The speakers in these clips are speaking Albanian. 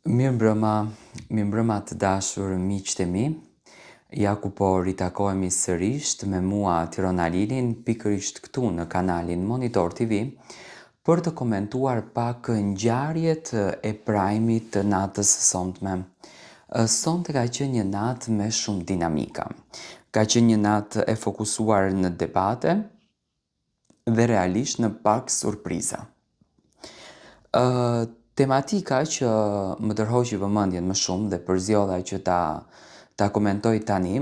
Mirëmbrëma, mirëmbrëma të dashur miqtë e mi. Ja ku po ritakohemi sërisht me mua Tiron Alilin pikërisht këtu në kanalin Monitor TV për të komentuar pak ngjarjet e prajmit të natës së sontme. Sonte ka qenë një natë me shumë dinamika. Ka qenë një natë e fokusuar në debate, dhe realisht në pak surpriza. Ë tematika që më tërhoqi vëmendjen më shumë dhe përzgjodha që ta ta komentoj tani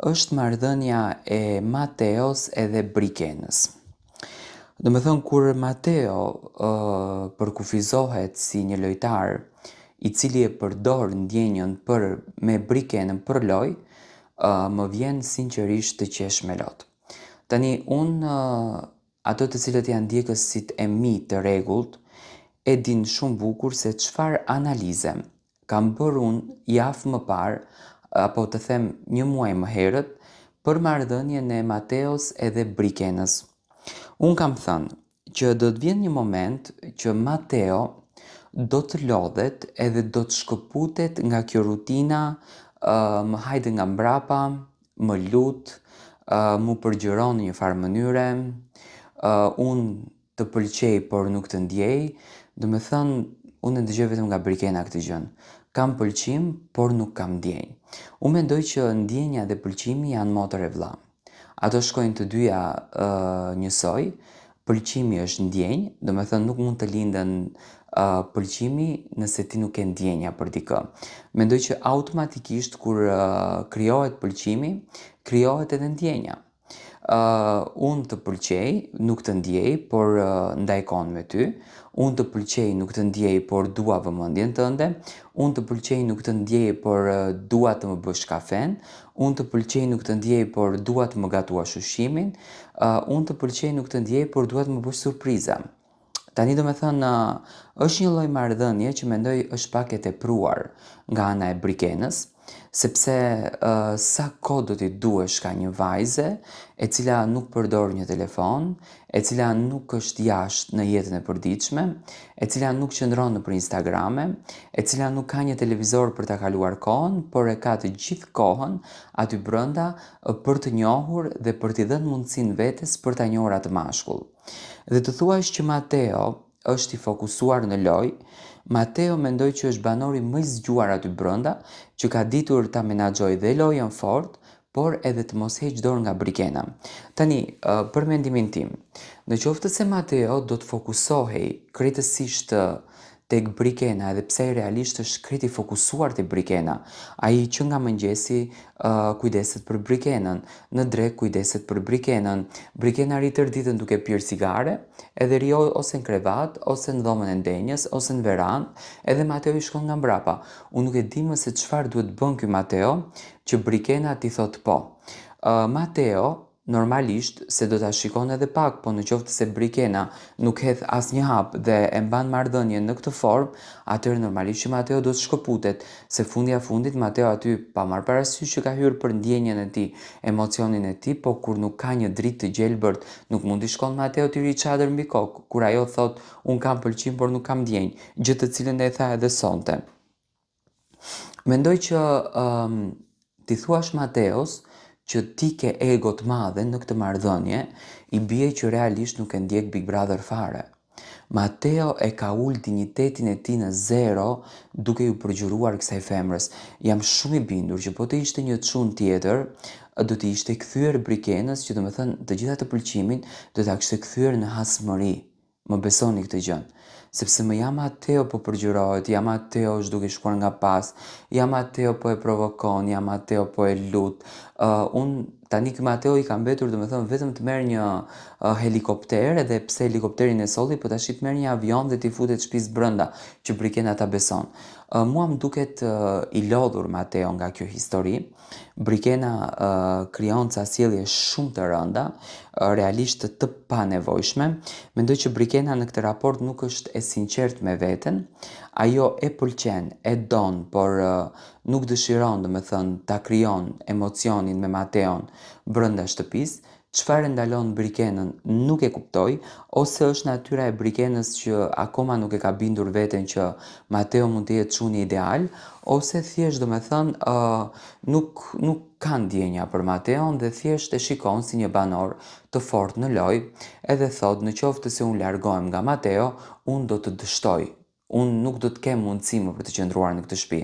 është marrëdhënia e Mateos edhe Brikenës. Domethënë kur Mateo uh, përkufizohet si një lojtar i cili e përdor ndjenjën për me Brikenën për lojë, uh, më vjen sinqerisht të qesh me lot. Tani unë ato të cilët janë ndjekësit e mi të rregullt e dinë shumë bukur se çfarë analize kam bërë unë javë më parë apo të them një muaj më herët për marrëdhënien e Mateos edhe Brikenës. Unë kam thënë që do të vjen një moment që Mateo do të lodhet edhe do të shkëputet nga kjo rutina uh, më hajde nga mbrapa, më lut, uh, m'u përgjëron në një farë mënyre, uh, unë të pëlqej por nuk të ndjej, domethënë unë e dëgjoj vetëm nga Brikena këtë gjënë. Kam pëlqim, por nuk kam ndjenjë. Unë mendoj që ndjenja dhe pëlqimi janë motër e vëlla. Ato shkojnë të dyja uh, njësoj, pëlqimi është ndjenjë, domethënë nuk mund të lindën uh, pëlqimi nëse ti nuk ke ndjenja për dikë. Mendoj që automatikisht kur uh, krijohet pëlqimi, krijohet edhe ndjenja. Uh, unë të pëlqej, nuk të ndjej, por uh, ndaj kohën me ty. Unë të pëlqej, nuk të ndjej, por dua vëmendjen tënde. Unë të pëlqej, nuk të ndjej, por uh, dua të më bësh kafen. Unë të pëlqej, nuk të ndjej, por dua të më gatuash ushqimin. Uh, unë të pëlqej, nuk të ndjej, por dua të më bësh surpriza. Tani domethënë, është një lloj marrëdhënie që mendoj është pak e tepruar nga ana e Brikenës, sepse uh, sa kohë do t'i duhesh ka një vajze e cila nuk përdor një telefon, e cila nuk është jashtë në jetën e përditshme, e cila nuk qëndron nëpër Instagrame, e cila nuk ka një televizor për ta kaluar kohën, por e ka të gjithë kohën aty brenda për të njohur dhe për t'i dhënë mundësinë vetes për ta njohur atë mashkull. Dhe të thuash që Mateo është i fokusuar në lojë, Mateo mendoj që është banori më i zgjuar aty brenda, që ka ditur ta menaxhojë dhe lojën fort, por edhe të mos heqë dorë nga Brikena. Tani, për mendimin tim, në qoftë se Mateo do të fokusohej krejtësisht tek Brikena edhe pse ai realisht është krejt i fokusuar te Brikena. Ai që nga mëngjesi uh, kujdeset për Brikenën, në drekë kujdeset për Brikenën. Brikena rri tërë ditën duke pirë cigare, edhe rri ose në krevat, ose në dhomën e ndenjës, ose në verandë, edhe Mateo i shkon nga mbrapa. Unë nuk e di më se çfarë duhet bën ky Mateo që Brikena t'i thotë po. Uh, Mateo Normalisht, se do ta shikon edhe pak, po në qoftë se Brikena nuk hedh asnjë hap dhe e mban marrëdhënien në këtë formë, atëherë normalisht që Mateo do të shkëputet, se fundja fundit Mateo aty pa marrë parasysh që ka hyrë për ndjenjën e tij, emocionin e tij, po kur nuk ka një dritë të gjelbërt, nuk mund t'i shkon Mateo t'i rrijë çadër mbi kokë, kur ajo thotë unë kam pëlqim por nuk kam ndjenjë, gjë të cilën e tha edhe sonte. Mendoj që um, t'i thuash Mateos që ti ke ego të madhe në këtë marrëdhënie, i bie që realisht nuk e ndjek Big Brother fare. Mateo e ka ul dinjitetin e tij në zero duke iu përgjëruar kësaj femrës. Jam shumë i bindur që po të ishte një çun tjetër, do t'i ishte kthyer Brikenës, që domethënë të gjithë atë pëlqimin do ta kishte kthyer në hasmëri. Më besoni këtë gjënë. Sepse më ja Mateo po përgjërohet, ja Mateo është duke shkuar nga pas, ja Mateo po e provokon, ja Mateo po e lut. Uh, unë tani ky Mateo i ka mbetur domethënë vetëm të merr një uh, helikopter edhe pse helikopterin e solli, po tashi të merr një avion dhe t'i futet shtëpisë brenda që Brikena ta beson. Uh, mua më duket uh, i lodhur Mateo nga kjo histori. Brikena krijon ca sjellje shumë të rënda, realisht të panevojshme. Mendoj që Brikena në këtë raport nuk është e sinqertë me veten. Ajo e pëlqen, e don, por nuk dëshiron, domethënë, ta krijon emocionin me Mateon brenda shtëpisë. Çfarë e ndalon Brikenën nuk e kuptoj, ose është natyra e Brikenës që akoma nuk e ka bindur veten që Mateo mund të jetë çuni ideal, ose thjesht domethënë uh, nuk nuk ka ndjenja për Mateon dhe thjesht e shikon si një banor të fortë në lojë, edhe thotë në qoftë se unë largohem nga Mateo, unë do të dështoj. Unë nuk do të kem mundësi më për të qëndruar në këtë shtëpi,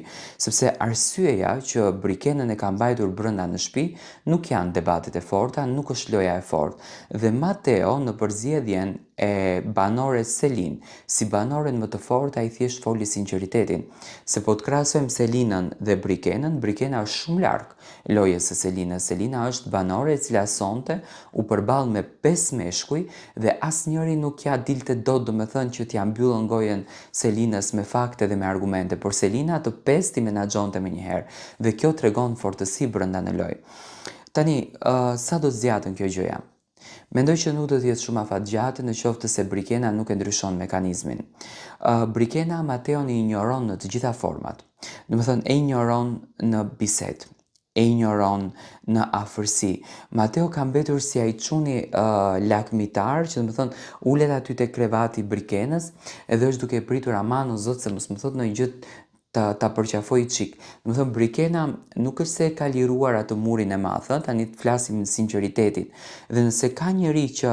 sepse arsyeja që Brikenën e ka mbajtur brenda në shtëpi nuk janë debatet e forta, nuk është loja e fortë. Dhe Mateo në përzgjedhjen e banores Selin, si banoren më të fortë ai thjesht foli sinqeritetin. Se po të krahasojmë Selinën dhe Brikenën, Brikena është shumë larg lojës së Selinës. Selina është banore e cila sonte u përball me 5 meshkuj dhe asnjëri nuk ja dilte dot domethënë që t'ia mbyllën gojën Selinës me fakte dhe me argumente, por Selina të pestë i menaxhonte menjëherë dhe kjo tregon fortësi brenda në lojë. Tani, uh, sa do të zgjatën kjo gjëja? Mendoj që nuk do të jetë shumë afatgjatë në qoftë se Brikena nuk e ndryshon mekanizmin. Uh, Brikena Mateon e injoron në të gjitha format. Domethënë, e injoron në bisedë, e injoron në afërsi. Mateo ka mbetur si ai çuni uh, lakmitar, që domethënë ulet aty te krevati i Brikenës, edhe është duke e pritur aman o zot se mos më thotë ndonjë gjë ta ta përqafoj çik. Domethënë Brikena nuk është se e ka liruar atë murin e madh, ëh, tani të flasim në sinqeritetin. Dhe nëse ka njeri që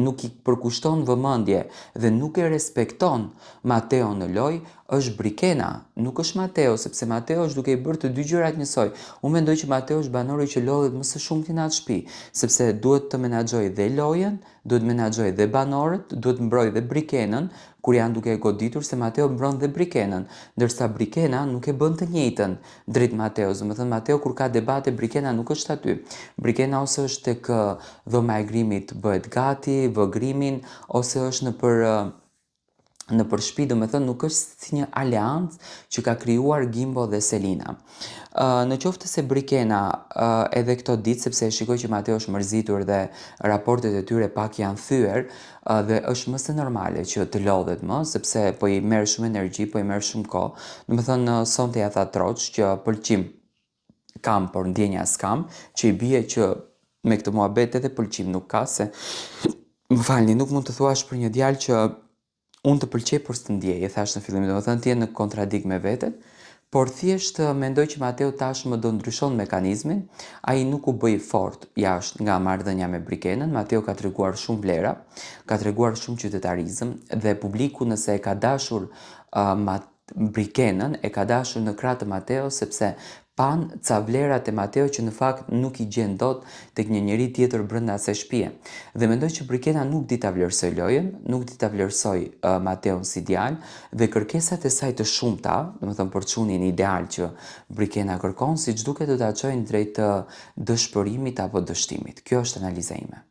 nuk i përkushton vëmendje dhe nuk e respekton Mateon në lojë, është Brikena, nuk është Mateo, sepse Mateo është duke i bërë të dy gjërat njësoj. Unë mendoj që Mateo është banori që lodhet më së shumti në atë shtëpi, sepse duhet të menaxhojë dhe lojën, duhet të menaxhojë dhe banorët, duhet të mbrojë dhe Brikenën kur janë duke e goditur se Mateo mbron dhe Brikenën, ndërsa Brikena nuk e bën të njëjtën drejt Mateos, domethënë Mateo kur ka debate Brikena nuk është aty. Brikena ose është tek dhoma e grimit bëhet gati, vë grimin, ose është nëpër nëpër shtëpi, domethënë nuk është si një aleancë që ka krijuar Gimbo dhe Selina. Në qoftë se Brikena edhe këto ditë, sepse e shikoj që Mateo është mërzitur dhe raportet e tyre pak janë thyer dhe është më se normale që të lodhet më, sepse po i merr shumë energji, po i merr shumë kohë. Domethënë sonte ja tha troç që pëlqim kam, por ndjenja s'kam, që i bie që me këtë muhabet edhe pëlqim nuk ka se më falni, nuk mund të thuash për një djalë që unë të pëlqej por s'të ndjej, e thashë në fillim, domethënë ti je në kontradiktë me veten, por thjesht mendoj që Mateo tashmë do ndryshon mekanizmin, ai nuk u bë i fortë jashtë nga marrëdhënia me Brikenën, Mateo ka treguar shumë vlera, ka treguar shumë qytetarizëm dhe publiku nëse e ka dashur uh, Brikenën e ka dashur në krah të Mateos sepse panë ca vlera te Mateo që në fakt nuk i gjen dot tek një njeri tjetër brenda asaj shtëpie. Dhe mendoj që Brikena nuk di ta vlerësojë lojën, nuk di ta vlerësojë uh, Mateon si djalë dhe kërkesat e saj të shumta, domethënë për çunin ideal që Brikena kërkon, siç duket do ta çojnë drejt dëshpërimit apo dështimit. Kjo është analiza ime.